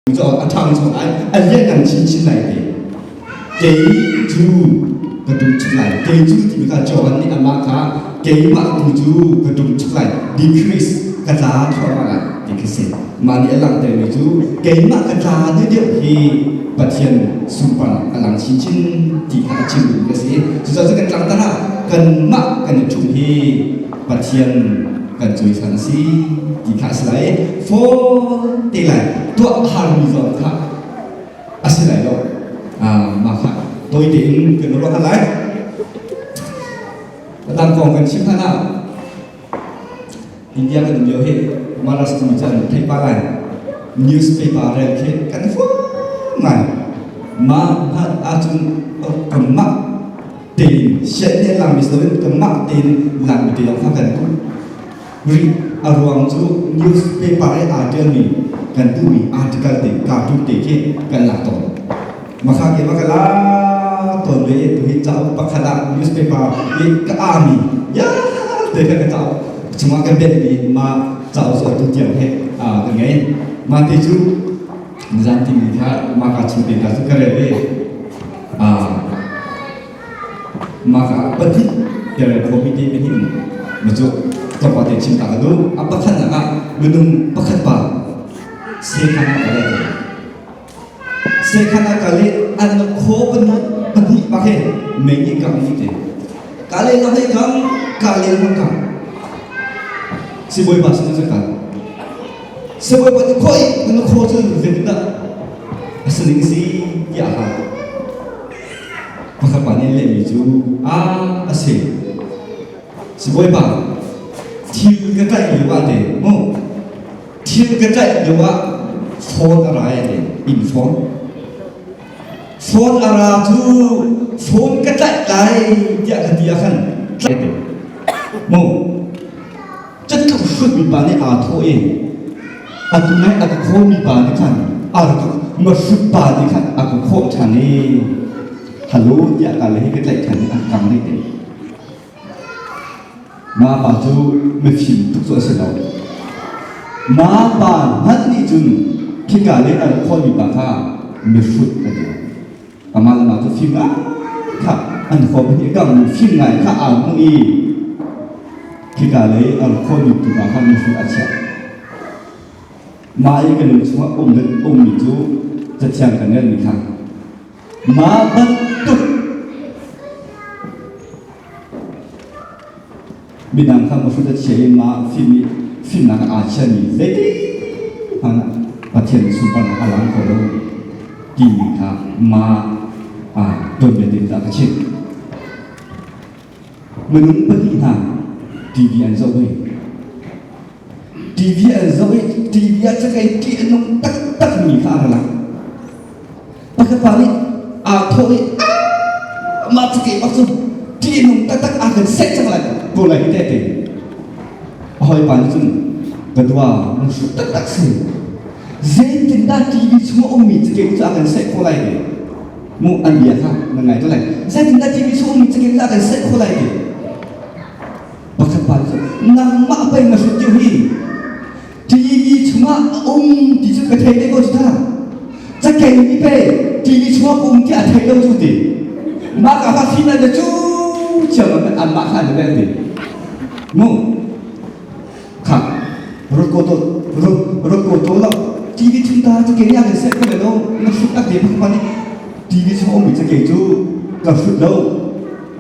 Cu a ṭhangcho lai, a lianngan chinchin lai ti. Kei cu ka ṭumchuk lai. Kei cu timi kha Johan nih amah kha keimah tu cu ka ṭumchuk lai. Decrease ka tla thluahmah lai ti khi si. Mah nih a langhtermi cu keimah ka tla deuhdeuh hi Pathian sunparnak a lang chinchin ti kha a chim duhmi a si. Cucaah cu kan tlangtar ah kanmah kan i ṭhumh hi Pathian kan cawisan a si ti kha a si lai i fawn te lai tuah harmi zong kha a si lai lo. Mah kha tawi tein kan ruah lai. Dang kong kan chim hlan ah India kan um lio hi Maharashtra mi cu an theih pa lai. Newspaper rel khi kan fuh ngai. Mah hmanh ahcun kanmah tein sian nih langmi si loin kanmah tein langmi te lawng kha kan duh rih. A ruang cu newspaper i aa ṭialmi kan duhmi article te cartoon te khi kan lak tawn. Makha ke ma ka la tawn ve i tuhi cauk pakhat ah newspaper i ka aami ya te kha ka cauk chungah kan benhmi ma cauk cu atu tiang he ka ngei. Mah te cu nizan timi kha mah ka chung te ta cu ka rel i mah ka pahnih ka rel khomi te pahnih um ma cu tlawmpal te chim ta ka duh. A pakhatnak ah minung pakhat pa sekhan ah ka le sekhan ah ka le an khaw pahnih bak he mei nih kang ni te ka le lang hei kang ka le lang kang sibawi pa sin cu kal sibawi pa nih khoi kan khaw cu zeitindah a si ning si tiah a hal. Pakhat pa nih lehmi cu a a si. Sibawi pa thil ka tlaih lio ah te mu thil ka tlaih lio ah phone a ra te inn phone phone a ra cu phone ka tlaih lai tiah ka ti ah khan tlaih te mu Catluk hrutmi pa nih aa thawh i atu nai a ka khawmi pa nih khan a rak mahrut pa nih khan a ka khawh ṭhan i halo tiah ka le hi ka tlaih ṭhan i a kang dih te. Ma pa cu mifim tuk cu a si lo. Ma pa hmanh nih cun khika le a rak khawmi pa kha mihrut a ti. Amah le mah cu fim ngai kha an khawm hi kang fim ngai kha aa hmuh i khika lei a rak khawmi tu pa kha mihrut a chiah. Mah i kan lung chungah um ummi cu cathiang kan relmi kha mah bantuk midang kha mihrut a chia i mah fim i fimnak aa chiami zeitik hmanh ah Pathian sunparnak a lang kho lo timi kha mah tuanbia te dah ka chim. Minung pahnih hna TV an zoh i TV an zoh i TV ah cakei ṭih a nung taktakmi kha a ra lang. Pakhat pa nih aa thawh i mah cakei bak cu ṭih a nung taktak aa kan seh cang lai ko lai hi tete. A hawipa nih cun ka dua na hrut taktak si. Zeitindah TV chung a ummi cakei cu a kan seh khawh lai ti? Mu an bia kha na ngai to lai. Zeitindah TV chung ummi cakei cu a kan seh khawh lai ti? Pakhat pa cu nangmah pei na hrut hi TV chungah a um ti cu ka thei te ko cu ta. Cakei mi pe TV chungah ka um ti a thei lo cu ti. Mah ka fa fim na cu chiam an mah kha an bel ti. Mu kha rut ko to rut rut ko to lo TV chung ta cakei nih a kan seh ko le lo na hrut tak te pakhat pa nih TV chung a ummi cakei cu ka hrut lo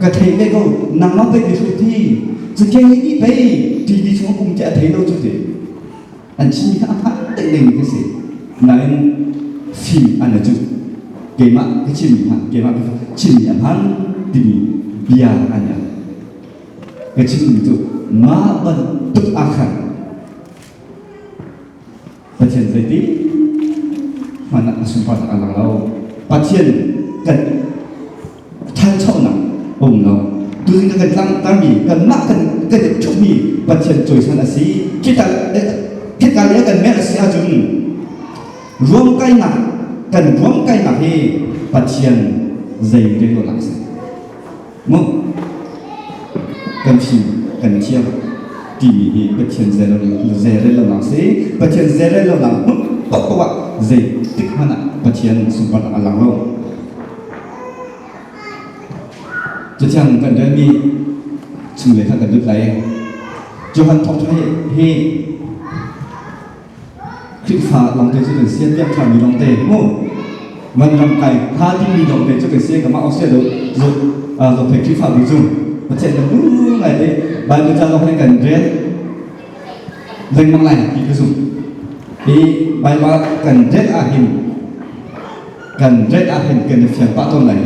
ka thei ve ko nangmah pei mi hrut hi cakei nih pei TV chung um ti a thei lo cu ti an chimmi kha a hmaan ding ding khi si nain fim an cu keimah ka chimmi kha keimah ka chimmi a hmaan timi bia an ya ka chimmi cu mah bantuk ah khan Pathian zeiti hmanh ah a sunparnak a lang lo. Pathian kan ṭhanchonak a um lo. Tuzing kan tlangtarmi kanmah kan kan i ṭhupmi Pathian cawisan a si. Khika khika le kan merh a si ahcun ruamkainak kan ruamkainak hi Pathian zei rianouannak a si. Mu kan fim kan thiam timi hi Pathian zeirel lonak si. Pathian zeirel lonak hmun. paohpaoh ah zeitik hmanh ah Pathian sunparnak a lang lo. Cathiang kan relmi chung lei kha kan lut lai. Johan thawngṭha hi Khrihfa lawngte cu kan si, biakṭha mi lawngte mu. Vanram kai hnga dingmi lawngte cu kan si, kamah sia do zophei Khrihfabu cu Pathian kan duh ngai te Bible ca lawng he kan rel lengmang lai ti ka zumh. Hi Bible kan rel ahhin kan rel ahhin kan i fiang pah tawn lai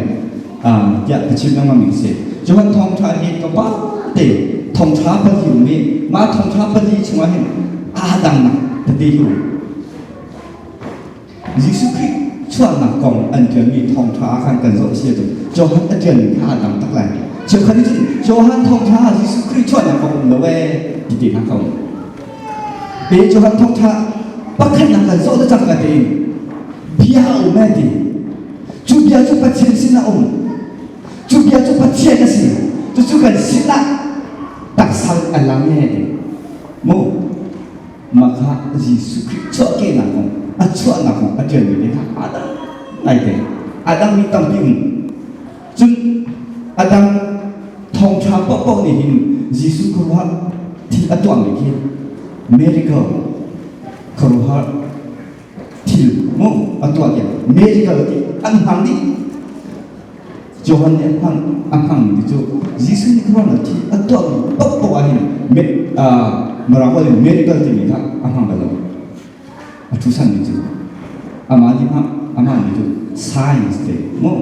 tiah ka chim lengmang mi si. Johan thawngṭha hi tlawmpal te thawngṭha pali um i mah thawngṭha pali chungah hin aa dangnak tete hi um. Jesuh Khrih chuahnak kong an ṭialmi thawngṭha ah khan kan zoh si ahcun Johan a ṭialmi kha aa dang tak lai. Cheukhat nih cun Johan thawngṭha ah Jesuh Khrih chuahnak kong um lo ee ti te hna kha um. Pe Johan thawngṭha pakhatnak kan zoh le cangka tein bia a um ee ti. Cu bia cu Pathian sinah um. Cu bia cu Pathian a si. Cucu kan sinah taksa a lang ee ti. Mu mah kha Jesuh Khrih chuahkehnak kong a chuahnak kong a ṭialmi te kha aa dang ngaite. A dangmi tampi um. Cun a dang thawngṭha paohpaoh nih hin Jesuh khuaruahhar thil a tuahmi khi miracle khuaruahhar thil mu a tuah tiah miracle ti an hmang dih. Johan nih a hmang a hmangmi ti cu Jesuh nih khuaruahhar thil a tuahmi paohpaoh ah hin Mirang holh in miracle timi kha a hmang bal lo. A thusanmi cu amah nih amah nih cu science te mu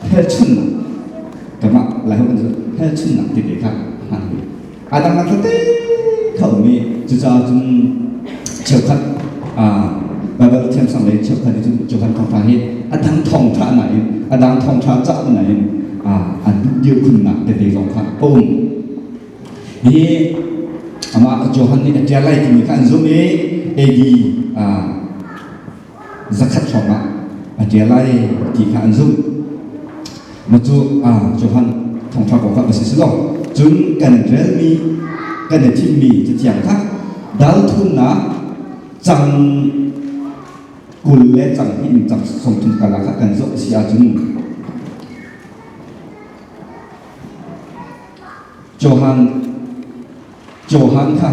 hmelchunhnak kamah Lai holh in cun hmelchunhnak ti te kha hman ve. A dangdang tete kha um i cucaah cun cheukhat Baibal thiamsang lei cheukhat nih cun Johan thawngṭha hi a dang thawngṭha nain a dang thawngṭha cauk nain an duh dirkhunnak tete zong kha a um. Hi amah Johan nih a ṭial lai timi kha an zumh i AD 100 hrawng ah a ṭial lai ti kha an zumh. Mah cu Johan thawngṭha kong kha va si selaw cun kan relmi kan i thimmi cathiang kha dal thumnak cang 20 le cang hnih in cang 30 karlak kha kan zoh a si ahcun Johan Johan kha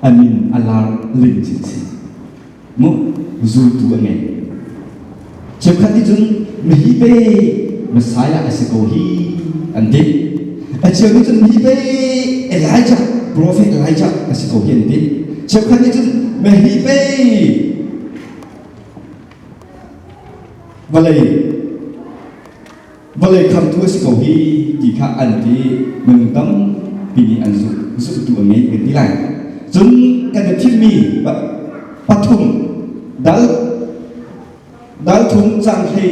a min a lar ling chinchin. Mu zultu a ngei. Cheukhat nih cun mihi pe Messiah a si ko hi an ti. A cheu nih cun mihi pe Elijah, prophet Elijah a si ko hi an ti. Cheukhat nih cun mihi pe vawlei vawlei khamtu a si ko hi ti kha an ti. Minung tampi nih an zumh zumhtu a ngei kan ti lai. Cun kan i thimmi pathum dal dal thum cang hlei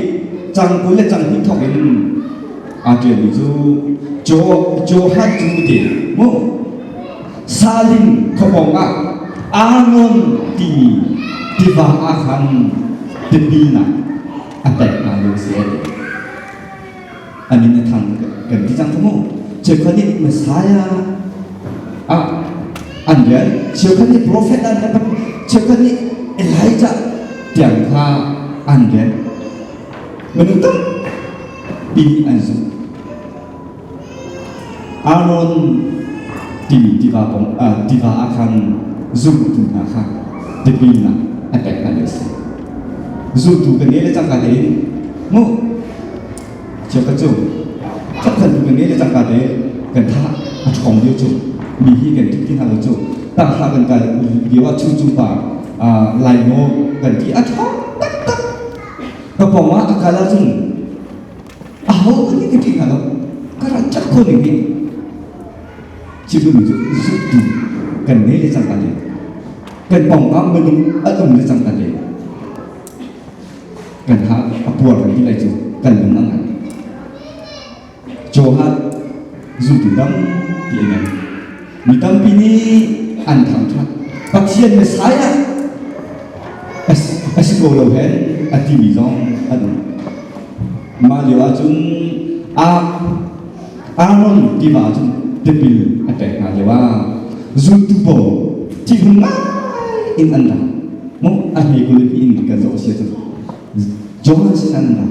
cang 20 le cang hnih thawk in aa ṭialmi cu Johan cu ti mu Salim khuapawng ah Arnon timi tiva ah khan tipilnak a pek hna lio si a ti. A min a thang kan ti cang mu. Cheukhat nih Messiah ah an rian, cheukhat nih prophet an rian, cheukhat nih Elijah tiang kha an rian. Minung tampi nih an zumh. Aaron timi tiva pawng tiva ah khan zultu hna kha tipilnak a pek hna lio a si. Zultu kan ngei le cangka tein mu cheukhat cu cheukhat kan ngei le cangka tein kan tha a ṭhawng lio cu mi hi kan ṭih ti hna lo cu tanghra kan kai lio ah chu cu pa lainaw kan ti a ṭhawng taktak ka pawng ah a kal ahcun Aho nih ka ṭih hna lo. Ka rak ṭap kho ning hi. Chimmi cu zumtu kan ngei le cangka le kan pawngkam minung an um le cangka le kan ha a puar kan ti lai cu kan lung a ngan. Johan zumtu tampi a ngei. Mi tampi nih an thangṭhat. Pathian Messiah a si ko lo hen a timi zong an um. Mah lio ahcun Aaron tiva ahcun tipil a pe. pek hna lio ah zultu pawl thinhung ngai in an ra. Mu a hme kul in kan zoh sia cu Johan sin an ra.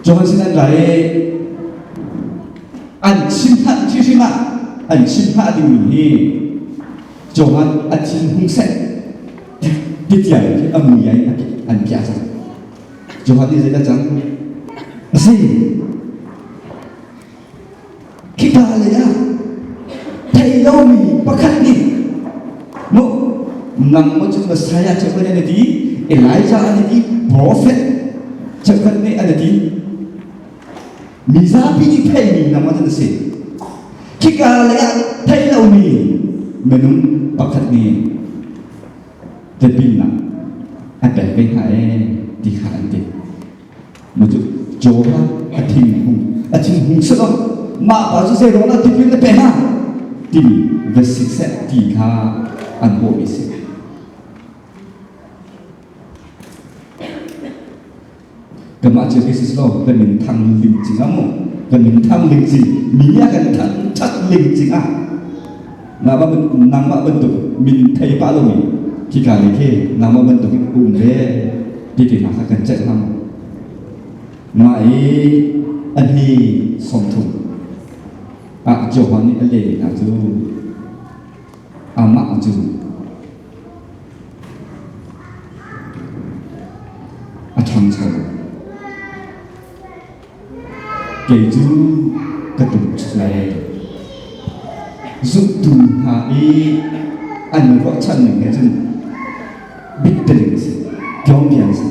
Johan sin an ra i an chim hlah hrimhrim ah an chim hlah dingmi hi Johan a thinhung seh ti tiang khi a mui ai an piah cang. Johan nih zeidah cang? A si. Khika lei ah thei lomi pakhat nih mu nang mo cu Messiah cheukhat nih an ti, Elijah an ti, prophet cheukhat nih an ti. Mi zapi nih theimi nang mo cu na si. Khika lei ah thei lomi minung pakhat nih tipilnak a pek ve hna ee ti kha an ti. Cu Jonah a thinhung a thinhung silo mah pa cu zei ruangah tipil na pek hna timi va siseh ti kha an bawhmi si. Kanmah cio khi si lo kan min thang lingcing ah mu kan min thang lingcing mi a kan thang that lingcing ah nangmah bantuk min thei pah lomi khika lei khi nangmah bantuk in um ve ti ti hna kha kan ceih hna mah i a hni 30 ah Johan nih a lehmi hna cu amah cu a ṭhangcho. Kei cu ka tum lai. Zumtu hna i an ruahchan ning he cun bitteling a si, tlawmpian a si.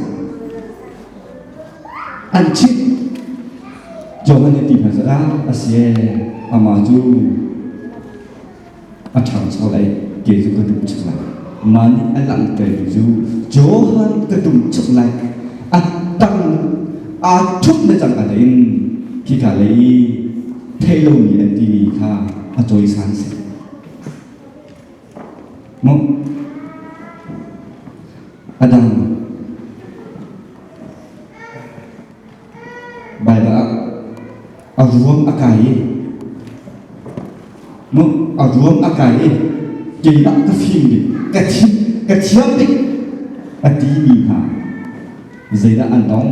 An chimh. Johan nih ti hmasa ah a si ee, amah cu a ṭhangcho lai kei cu ka tum chuk lai mah nih a langhtermi cu Johan ka tum chuk lai a tang aa ṭhup le cangka tein khika lei i theih lomi an timi kha a cawisan si mu a dang Baibal ah a ruam a kai i mu a ruam a kai i keimah ka fim bik ka thi ka thiam bik a timi hna zeidah an tong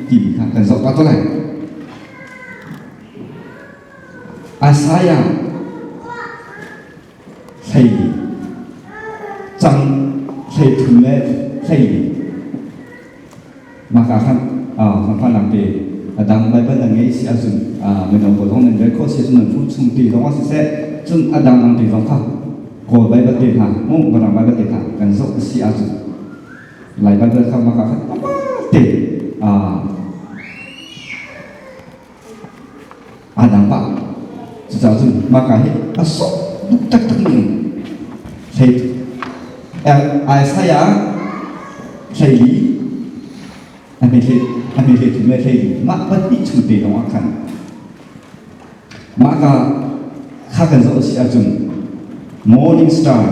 timi kha kan zoh ta to lai. Isaiah hlei cang 33 le 14 maka khan fanfa te a dang Baibal na ngei si ahcun mino pawl zong nan rel khawh si ahcun nan phun chung ti zong ah siseh cun a dang dang te zong kha Kawl Baibal te hna mu Mirang Baibal te kha kan zoh si ahcun Lai Baibal kha maka khan te aa dang pah. Cucaah cun mahka hi a sawh duh taktakmi hlei Isaiah 14 a hme a hme 33 le 14 mah pahnih chung te lawng ah khan mah ka kha kan zoh a si ahcun Morning Star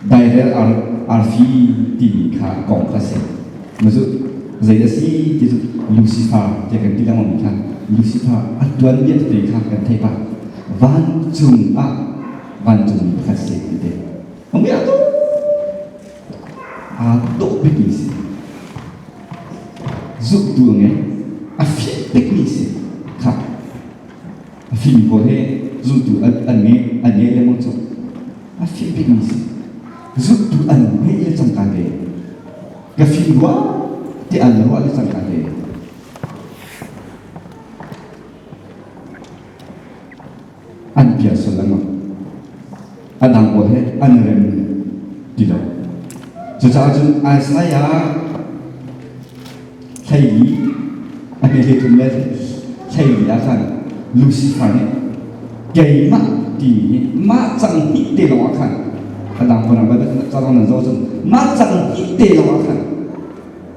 dairel arfi timi kha kong kha si. Mazu zei a si ti cu Lucifer tiah kan ti lengmang kha Lucifer a tuanbia tete kha kan thei pah. Vancung ah vancungmi pakhat si ti te. Amui a dawh aa dawh bikmi si. Zumtu a ngei a fim bikmi si kha a fim pawl he zumtu an ngei an ngei lengmang cu. A fim bikmi si. Zumtu an ngeih le cangka te ka fim rua ti an ruah le cangka te an pial sual lengmang. A dang pawl he an rem ti lo. Cucaah cun Isaiah 14 a hme 33 le 14 ah khan Lucifer nih keimah timi hi mah cang hnih te lawng ah khan a dang ko nang ca zong nan zoh cun mah cang hnih te lawng ah khan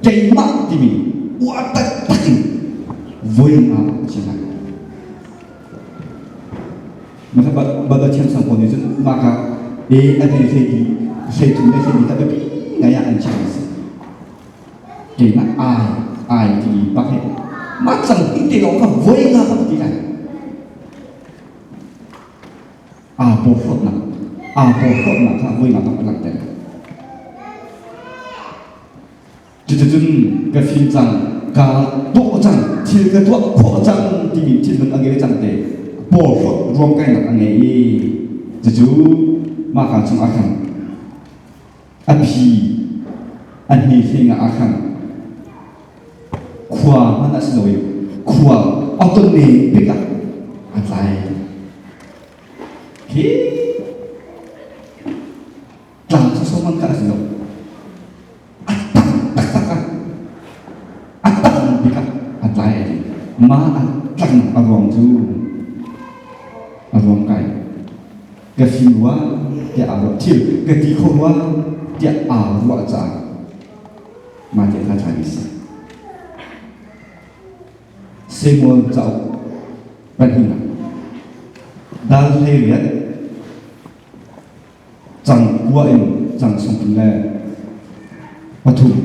keimah timi uar taktak in voi nga a chim lai. Maka bada thiam sang pawl nih cun mah ka e a hme 14 33 le 14 kha biapi ngai ah an chim a si. Keimah ai ai ti bak he mah cang ti te lawng kha voi nga ka ti lai. Aa porhlawtnak aa porhlawtnak kha voinak a langhter. Cuticun ka fim cang, kaa dawh cang, thil ka tuah khawh cang timi thinlung a ngei cang te porhlawt ruamkainak a ngei i cucu mahka chung ah khan a phi a hne hleng ah khan khua hmanh a si lo i khua a tonne bik ah a tlai. Khi tlang sawsawh man kha a si lo. A tang taktak ah a tang bik ah a tlai a ti. Ma a tlang a ruang cu a ruang kai. Ka fim rua tiah aa ruah thil ka ti kho rua tiah aa ruah caah mah te kha tlai si. Samuel cauk pahnihnak dal 18 cang kua in cang sawmthum le pathum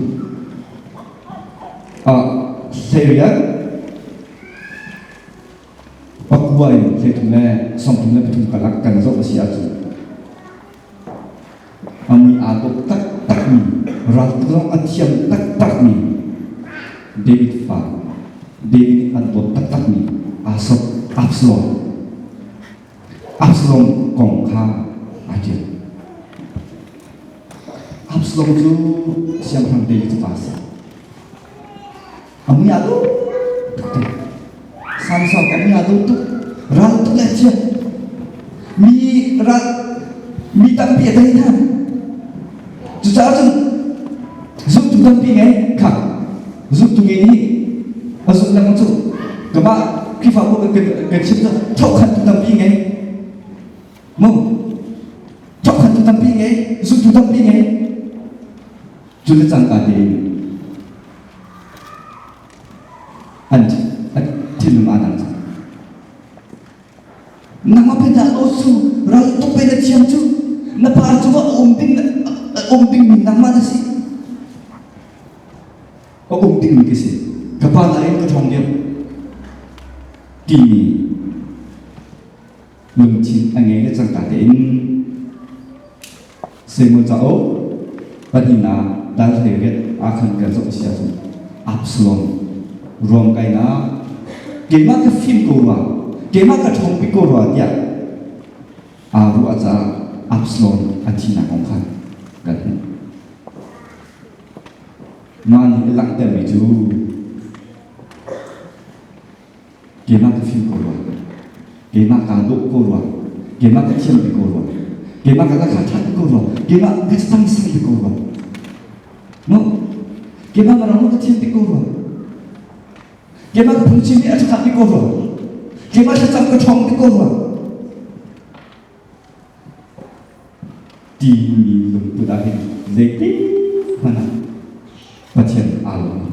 ah 18 pakua in 33 le 33 karlak kan zoh a si ahcun a mui aa dawh taktakmi raltuk a thiam taktakmi David fa David an dawt taktakmi Absalom Absalom kong kha aa ṭial. Absalom cu siangpahrang David fapa a si. A mui aa dawh tuk te. Samsau a mui aa dawh tuk. Ral tuk le thiam. Mi ral mi tampi a tei hna. Cucaah cun zumtu tampi ngei kha zumtu ngei nih a zumh lengmang cu kamah Khrihfabu kan kan chim cu thawhkhantu tampi ngei mu thawhkhantu tampi ngei zumtu tampi ngei cu le cangka tein an thinlung aa dang cang nangmah pe dah lo cu ral tuk pe na thiam cu na pa cu a um ding a um ding mi nangmah na si a um ding mi ka si ka pa nain ka ṭhawng deuh timi lungthin a ngei le cangka tein Samuel cauk pahnihnak dal 18 ah khan kan zoh a si ahcun Absalom ruamkainak keimah ka fim ko rua keimah ka ṭhawng bik ko rua tiah aa ruah caah Absalom a thihnak kong kha kan hmuh. Mah nih a langhtermi cu keimah ka fim ko rua keimah kaa dawh ko rua keimah ka thiam bik ko rua keimah ka lakha ṭhat ko rua keimah ka cang sang bik ko rua no keimah marang ka thiam bik ko rua keimah ka phungchim hi a ṭha bik ko rua keimah thlacam ka ṭhawng bik ko rua Timi lungput ah hin zeitik hmanh ah Pathian aa lawm lo.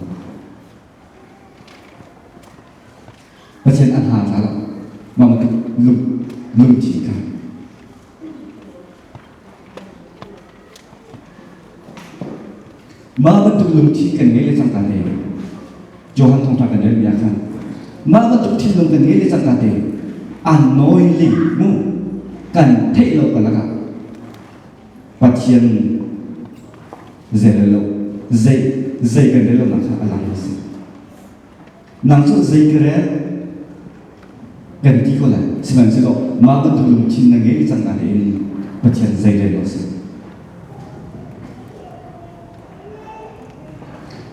Pathian a hna tla lo. Mah bantuk lung lungthin kha. Mah bantuk lungthin kan ngei le cangka te Johan thawngṭha kan relmi ah khan mah bantuk thinlung kan ngei le cangka te annoyingly mu kan theih lo kalak ah Pathian zei lo zei zei kan rel lonak kha a lang a si. Nang cu zei ka rel kan ti ko lai sihmanhsehlaw mah bantuk lungthin na ngei cang nain Pathian zei rel lo si.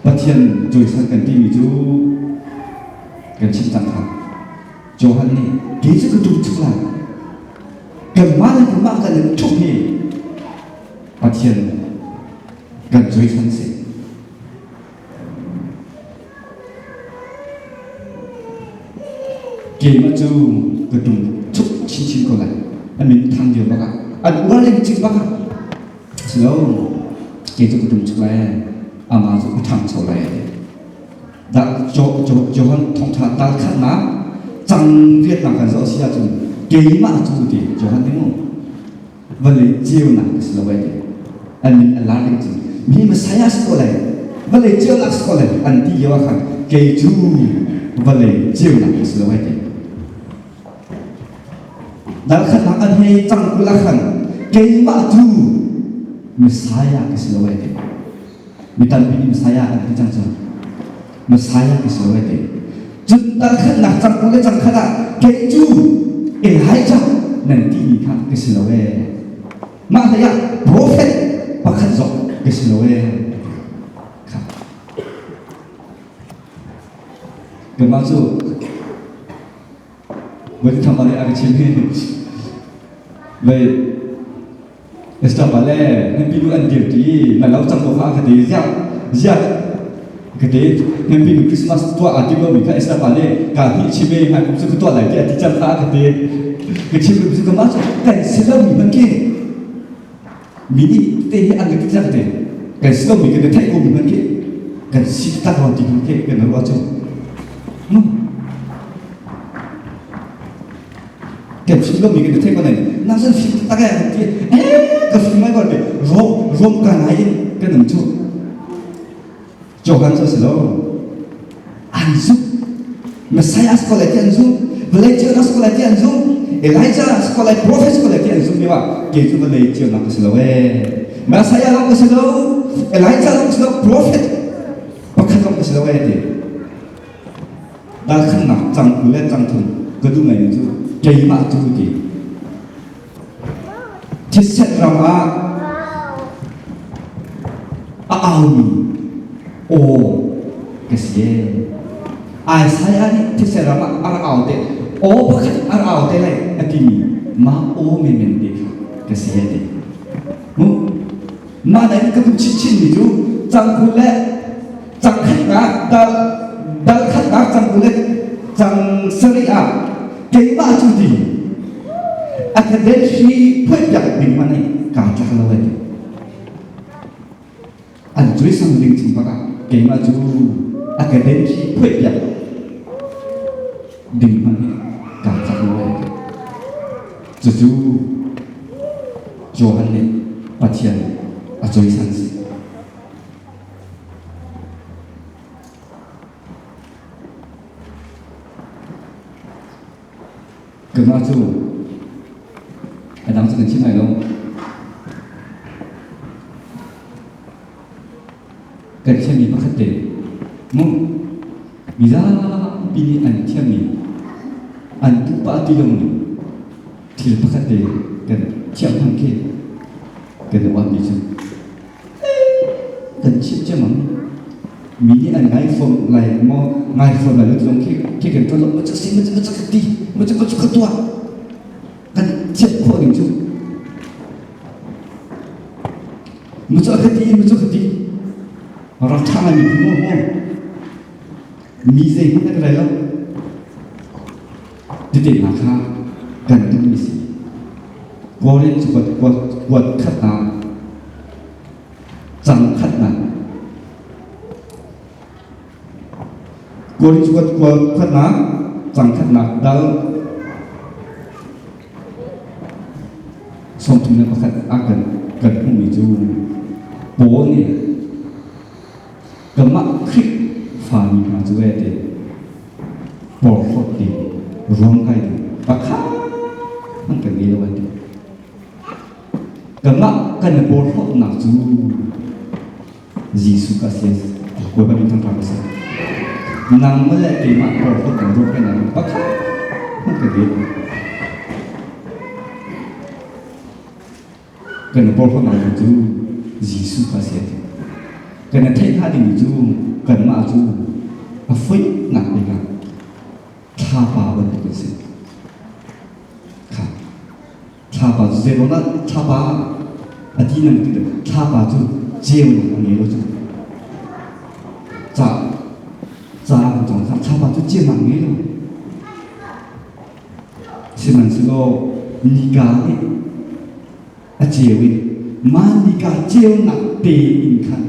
Pathian cawisan kan timi cu kan chim cang kha. Johan nih kei cu ka ṭum chuk lai. Kanmah le kanmah kan in ṭhumh hi Pathian kan cawisan si. Keimah cu ka ṭum chuk chinchin ko lai. An min thang lio bak ah an uar leng cik bak ah si lo kei cu ka ṭum chuk lai amah cu ka ṭhangcho lai a ti. Dah Johan thawngṭha dal khatnak cang riatnak kan zoh si ahcun keimah cu ti Johan nih mu vawlei ceunak ka si lo ai ti. An min a lar ding cu mi Messiah si ko lai vawlei ceunak si ko lai an ti lio ah khan kei cu vawlei ceunak ka si lo ai ti. Dal khatnak an hei cang kul ah khan keimah cu Messiah ka si lo ai ti. Mi tampi nih Messiah an ti cang cu. Messiah ka si lo ai ti. Cun dal khatnak cang kul le cang khat ah kei cu Elijah nan ti mi kha ka si lo ee. Mah hlei ah prophet pakhat zong ka si lo ee. Kha. Keimah cu Voi thang le a ka chim hi. Vei Esther pa le nan pinu an dir ti na lo cang ko kha ka ti ziah ziah ka ti nan pinu Christmas tuah a tim lomi kha Esther pa le ka hi chim e hmai kum cu ka tuah lai ti a ti cang kha ka ti ka chim lu cu ka mah cu kan si lomi hman khi mi nih te hi an ka ti cang te kan si lomi kan theih ko mi hman khi kan si tak lo ti khi kan ruah cu Kan fim lomi kan i theih ko nain nang zan fim taktak eh kan ti eh ka fim ngai ko ti rom rom ka ngai in kan um cu Johan cu a si lo an zumh Messiah si ko lai ti an zumh vawlei ceunak si ko lai ti an zumh Elijah si ko lai prophet si ko lai ti an zumh lio ah kei cu vawlei ceunak ka si lo ee Messiah lawng ka si lo Elijah lawng ka si lo prophet pakhat lawng ka si lo ee ti Dalkhannak cangku le cangthum ka duh ngaimi cu keimah tu ti. Thitset ram ah a aumi aw ka si ee. Isaiah nih thitset ram ah a rak au te aw pakhat a rak au te lai a timi mah aw menmen te kha ka si ee ti. Mu mah nai ka duh chinchin mi cu cangku le cang khatnak dal dal khatnak cang le cang sarih ah keimah cu ti a ka den hi phuai piak ding man ai ka tlak lo ai an cui sang ding chim bak ah keimah cu a ka den hi phuai piak ding man hi ka tlak lo ai cucu Johan nih Pathian a cawisan si. Keimah cu a dang cu kan chim lai lo. Kan thiammi pakhat te mu mizapi nih an thiammi an duh pah ti lomi thil pakhat te kan thiam hmang khi kan i uahmi cu kan chimh ciammam mi nih an ngai fawn lai maw ngai fawn lai lo ti zong khi khi kan tuah lo ma cu si ma cu ma cu ka ti ma cu ma cu ka tuah kan thiam khawh ding cu ma cu ka ti ma cu ka ti rak ṭha ngai mi mu mu mi zei hmanh kan rel lo tete hna kha kan duhmi si Korin cu kuat khatnak cang khatnak Korin cu kuat khatnak cang khatnak dal 31 ah kan kan hmuhmi cu Paul nih Kanmah Khrihfami hna cu ee ti porhlawt ding, ruamkai ding pakhat hmanh kan ngei lo an ti. Kanmah kan i porhlawtnak cu Jesuh ka si Bawipa min thangṭhat ka si. Nangmah le keimah porhlawtnak ruamkainak pakhat hmanh kan ngei lo. Kan i porhlawtnak cu Jesuh kha a si. Kan i theih hnga dingmi cu kanmah cu a foihnak dingah thlapa bantuk kan si. Kha thlapa cu zei ruangah thlapa a ti nan ti thlapa cu ceunak a ngei lo cu. Ca ca kan cawng thlapa cu ceunak ngei lo. Sihmanhsehlaw nika nih a ceu i mah nika ceunak tein khan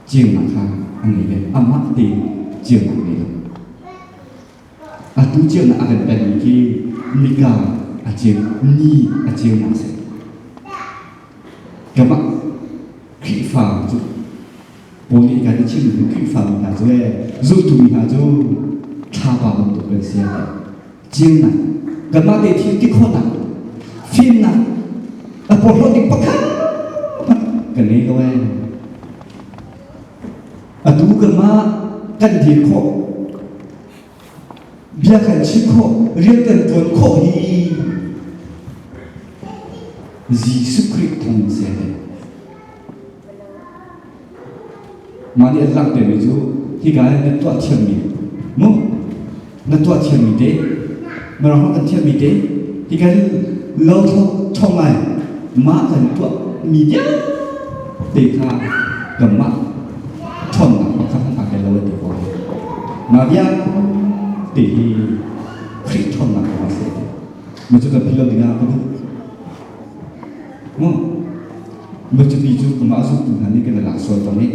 ceunak kha a ngei ve. Amah tein ceunak ngei lo. Atu ceunak a kan pekmi khi nika a ceu, ni a ceunak a si. Kamah Khrihfa cu Paul nih kan i chimmi Khrihfami hna cu ee zultu mi hna cu thlapa bantuk kan si a ti. Ceunak Kanmah te thil ti khawhnak, fimnak, a porhlawt ding pakhat hmanh kan ngei lo ee. Atu kanmah kan dir khawh, bia kan chim khawh, rian kan ṭuan khawh hi Jesuh Khrih thawng si a Mah nih an langhtermi cu hika ah na tuah thiammi mu na tuah thiammi te mirang holh kan thiammi te hika hin lo thong ngai mah kan tuah mi vialte kha kanmah ṭhawnnak pakhat hmanh aa tel lo an ti ko. Mah vialte hi Khrih ṭhawnnak kong a si. Mah cu kan philh lo dingah ka duh. Mu Matupi cu kamah zumtu hna nih kan i lak sual tawn i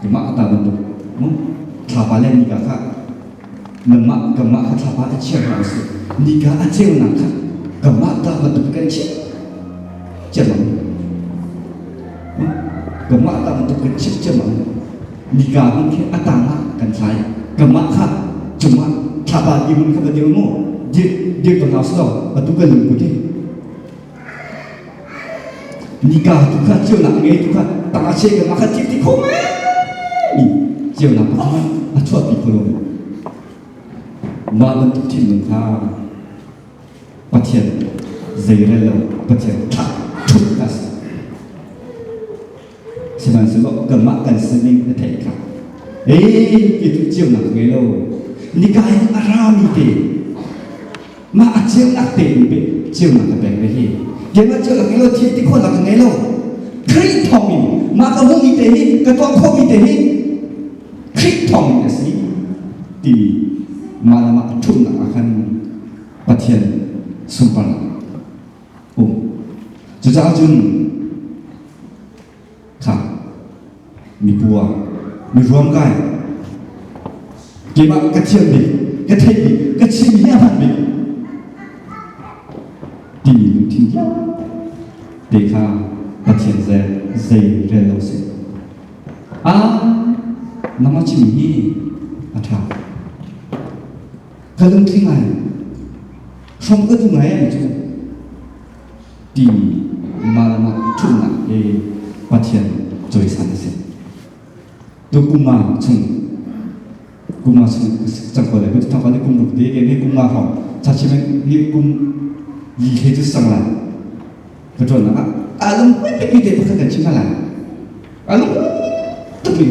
kamah ata bantuk mu thlapa le nika kha nangmah kamah kha thlapa a chia hna usih nika a ceunak kha kamah ta bantuk kan chiah ciammam kamah ta bantuk kan chiah ciammam nika hmun khi a tang ah kan thlai kamah kha cungah thlapa ti mun kha va dir mu dir dir ko hna usih law atu kan lungput hi Nika tu kha ceunak ngei tu kha tang a che ka kha thil ti kho mi ceunak kha a chuahpi kho lo mah bantuk thinlung kha Pathian zeirel lo Pathian ṭha ṭhut a si sihmanhsehlaw kanmah kan sining na theih kha ee ti cu ceunak ngei lo nika in a rami te Mah a ceunak tein pe ceunak ka pek ve hi. Keimah ceunak ngei lo thil ti khawhnak ka ngei lo. Khrih thawngin mah ka hmuhmi te hi ka tuah khawhmi te hi Khrih thawngin a si ti mah le mah a ṭhumnak ah khan Pathian sunparnak um. Cucaah cun kha mipua mi ruamkai keimah ka thiam bik ka theih bik ka chim hi a hman bik timi lungthin te kha Pathian zei zei rel lo si a nangmah chim hi a ṭha ka lungthin ngai hrom ka duh ngai ani cu ti mah ṭhutnak hi Pathian cawisan a si. Tu kum nga chung kum nga chung cang ko lai thang ko kum ruk te ke ni kum nga hrawng cha chim ni kum li he cu sang lai ka ṭuan nak ah alung pi pi te pakhat kan chim lai alung tuk mi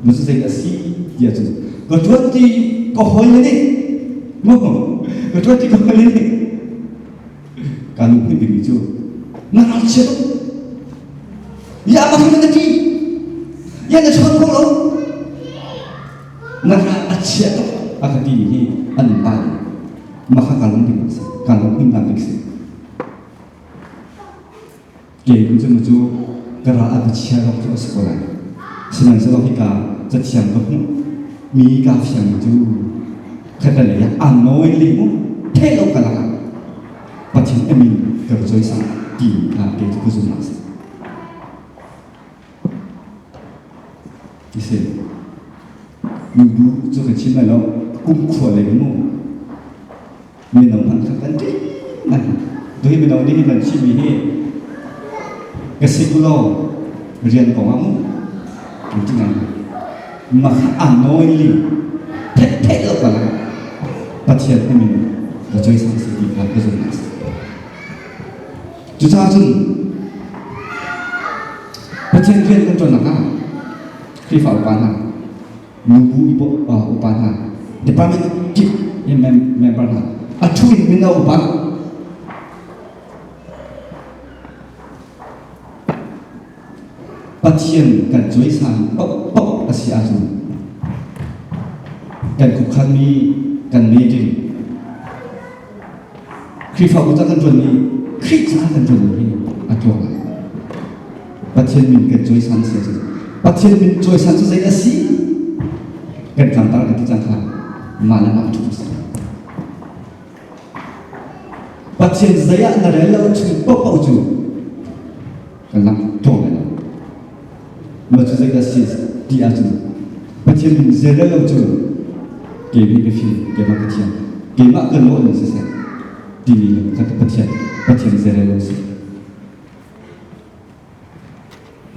Macu zei a si ti ahcun ka ṭuan ti ka hawi le nih maw ka ṭuan ti ka hawi le nih kaa lunghmuih bikmi cu na ralchia tuk ya ma khi na ti ya na chawn ko lo na ral a chia tuk a ka ti hi an pa ma kha kaa lung bik si kaa lunghmuih nak bik si Kei cu cu ka ral a ka chia lawng cu a si ko lai. Sihmanhsehlaw hika cathiang ka hmuh mi kaa fiangmi cu khatalei ah aan nawi li mu theih lo ka lakah Pathian a min ka ra cawisan ti kha kei cu ka zumh a si. Ti si. Nubu cu ka chim lai lo kum khua lei mu mino hmanh kha kan ṭih ngai tuhi mino nih hin nan chimmi hi ka si ku law rian kong ah mu kan ti ngai mah kha unknowingly theih theih lo ka la Pathian min ka cawisan si ti kha ka zumh a si cucaah cun Pathian rian kan ṭuan ah Khrihfa upa hna nubu upa hna department kip member hna a thu in mino upa Pathian kan cawisan paohpaoh a si ahcun kan khuakhanmi kan meeting Khrihfabu ca kan ṭuanmi Khrih ca kan ṭuanmi hi a tluang lai. Pathian min kan cawisan si ahcun Pathian min cawisan cu zei a si? Kan tlangtar kan ti cang kha mah le mah ṭhu si. Pathian zei ah na rel lo chung paohpaoh cu kan lang tluang lai lo. Mah cu zei dah si ti ahcun Pathian min zei rel lo cu Keimah ka fim, keimah ka thiam, keimah ka lawh ning siseh timi le kha Pathian Pathian zeirel lo si.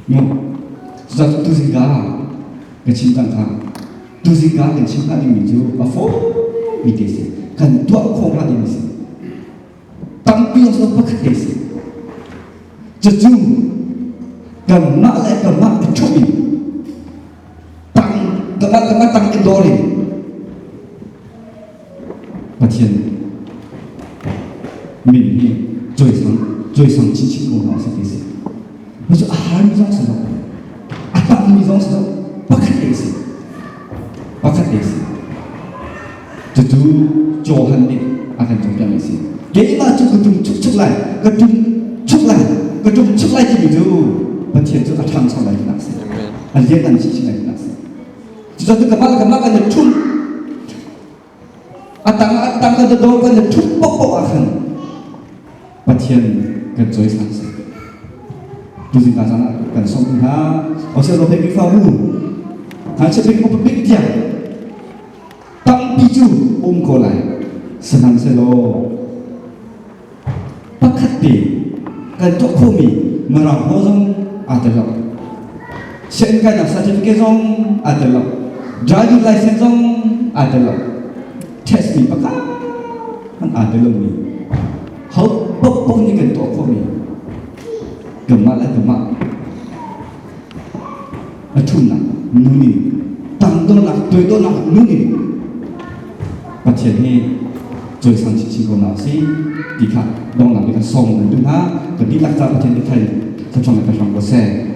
Mu cucaah tuzing ka ka chim cang kha tuzing ka kan chim hnga dingmi cu a fawi te si kan tuah khawh hnga dingmi si tampi zong si pakhat te si cucu kanmah le kanmah i ṭhumh in tang kanmah kanmah tang i dawr in Pathian min hi cawisang cawisang chinchin ko hna usih ti si. Cu a harmi zong si lo, a tammi zong si lo, pakhat te si. Pakhat te si. Cucu Johan nih a kan cawnpiakmi si. Keimah cu ka tum chukchuk lai, ka tum chuk lai, ka tum chuk lai timi cu Pathian cu a ṭhangcho lai tinak si. A lianngan chinchin lai tinak si. Cucaah kamah le kamah kan i ṭhumh. A tang a tang kan i dawr kan i ṭhumh paohpaoh ah khan Pathian kan cawisang si. Tuzing ka caan ah kan sawm hna. Ose lo pek fa mu. Ha che pek mu pek tiang. Tampi cu um ko lai. Sihmanhsehlaw pakhat te kan tuah khomi Mirang ho zong aa tel lo. Sianginn kainak certificate zong aa tel lo. Driving license zong aa tel lo. Test mi pakhat hmanh aa tel lomi. Ho paohpaoh nih kan tuah khawhmi kanmah le kanmah a ṭhumnak nun in tangdornak toidornak nun in Pathian hi cawisang chinchin ko hna usih ti kha donghnak bik ah sawm kan duh hna. Kan dihlak ca Pathian nih thai thluachuah kan hram ko seh.